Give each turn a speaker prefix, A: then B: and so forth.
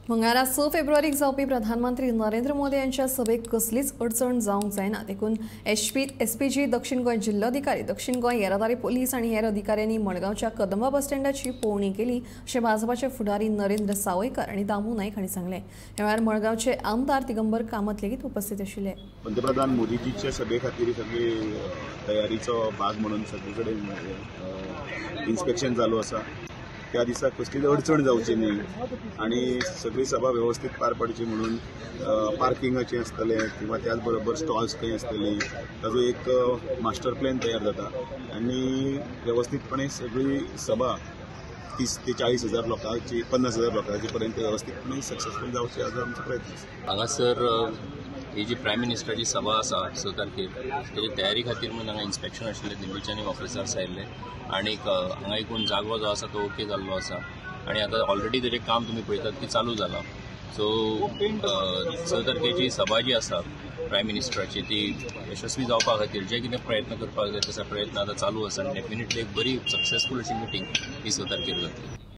A: मंगळारा 6 फेब्रुवारीक जावपी प्रधानमंत्री नरेंद्र मोदी यांच्या सभेक कसलीच अडचण जावंक जायना देखून एसपीजी दक्षिण गोंय जिल्लोधिकारी, दक्षिण गोंय येरादारी पोलीस आनी हेर अधिकाऱ्यांनी मडगांवच्या कदंबा बस स्टँडाची पळोवणी केली अशें भाजपाचे फुडारी नरेंद्र सावयकर आनी दामू नायक हांणी सांगलें. ह्या वेळार मडगांवचे आमदार दिगंबर कामत लेगीत उपस्थित आशिल्ले.
B: पंतप्रधान मोदीजीच्या सभे खातीर सगळी तयारीचो भाग म्हणून सगळे कडेन इन्स्पेक्शन चालू आसा. त्या दिसा कसलीच अडचण जावची न्ही आनी सगळी सभा व्यवस्थीत पार पडची म्हणून पार्किंगाचें आसतलें किंवा त्याच बरोबर स्टॉल्स खंय आसतली ताजो एक मास्टर प्लॅन तयार जाता आनी व्यवस्थीतपणे सगळी सभा 30 ते 40 हजार लोकांची 50 हजार लोकांची पर्यंत व्यवस्थीतपणे सक्सेसफूल जावची हाजो आमचो प्रयत्न आसा.
C: हांगासर ही जी प्रायम मिनिस्टराची सभा आसा 6 तारखेर तेजी तयारी खातीर म्हणून हांगा इन्स्पेक्शन आशिल्लें. दिल्लीच्यान ऑफिसर्स आयिल्ले आनीक हांगा एकूण जागो जो आसा तो ओके जाल्लो आसा आनी आतां ऑलरेडी तेजें काम तुमी पळयतात की चालू जालां. सो 6 तारखेची सभा जी आसा प्रायम मिनिस्टराची ती यशस्वी जावपा खातीर जे कितें प्रयत्न करपाक जाय तसो प्रयत्न आतां चालू आसा आनी डेफिनेटली एक बरी सक्सेसफूल अशी मिटींग ही 6 तारखेर जातली.